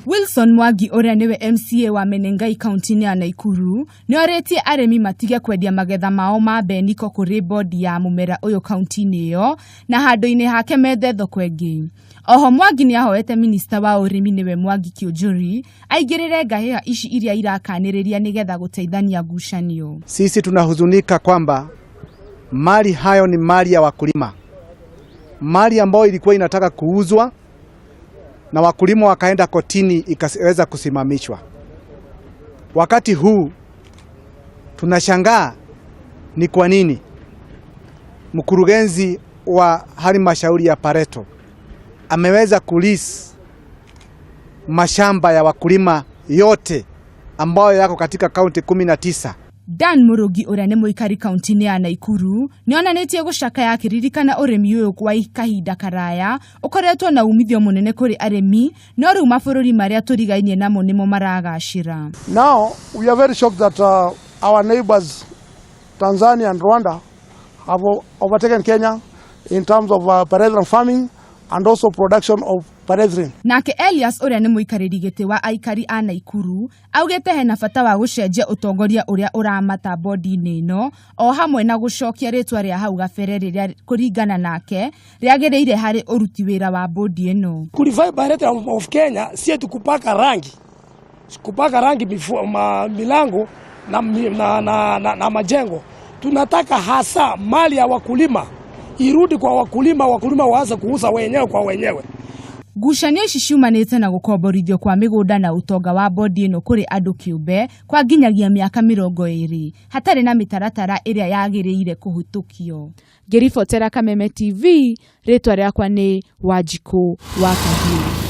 Wilson Mwangi ũrĩa nĩwe MCA wa Menengai kaunti-inĩ ya Naikuru nĩ orĩtie arĩmi matige kwendia magetha mao ma mbeniko kũrĩ bodi ya mũmera ũyũ kaunti-inĩ ĩyo na handũ-inĩ hake methe thoko ĩngĩ. Oho Mwangi nĩ ahoete minista wa ũrĩmi nĩwe Mwangi Kiunjuri aingĩrĩre ngahĩha ici iria irakanĩrĩria nĩgetha gũteithania ngucanio. Sisi tunahuzunika kwamba mali hayo ni mali ya wakulima, mali ambayo ilikuwa inataka kuuzwa na wakulima wakaenda kotini ikaweza kusimamishwa. Wakati huu tunashangaa ni kwa nini mkurugenzi wa halmashauri ya Pareto ameweza kulease mashamba ya wakulima yote ambayo yako katika kaunti 19. Dan Murugi ũrĩa nĩ mũikari kaunti-inĩ ya Naikuru nĩ onanĩtie gũcakaya akĩririkana ũrĩmi ũyũ kwa kahinda karaya ũkoretwo na umithio mũnene kũrĩ arĩmi no rĩu mabũrũri marĩa tũrigainie namo nĩmo maragacĩra. Now we are very shocked that our neighbors Tanzania and Rwanda have overtaken Kenya in terms of pyrethrum farming and also production of pyrethrin. Nake Elias ũrĩa nĩ mũikarĩri gĩtĩ wa aikari a Naikuru augĩte hena bata wa gũcenjia ũtongoria ũrĩa ũramata bodi-inĩ ĩno o hamwe na gũcokia rĩtwa rĩa hau gabere rĩrĩa kũringana nake rĩagĩrĩire harĩ ũruti wĩra wa bodi ĩno. Kurevive pyrethrum of Kenya si eti kupaka rangi milango na majengo. Tunataka hasa mali ya wakulima irudi kwa wakulima, wakulima waanze kuuza wenyewe kwa wenyewe. Ngucanio ici ciumanĩte na gũkomborithio kwa mĩgũnda na ũtonga wa bodi ĩno kũrĩ andũ kĩũmbe kwa nginyagia mĩaka 20 hatarĩ na mĩtaratara ĩrĩa yagĩrĩire kũhĩtũkio. Ngĩribotera Kameme TV, rĩtwa rĩakwa nĩ Wanjikũ wa Kahiũ.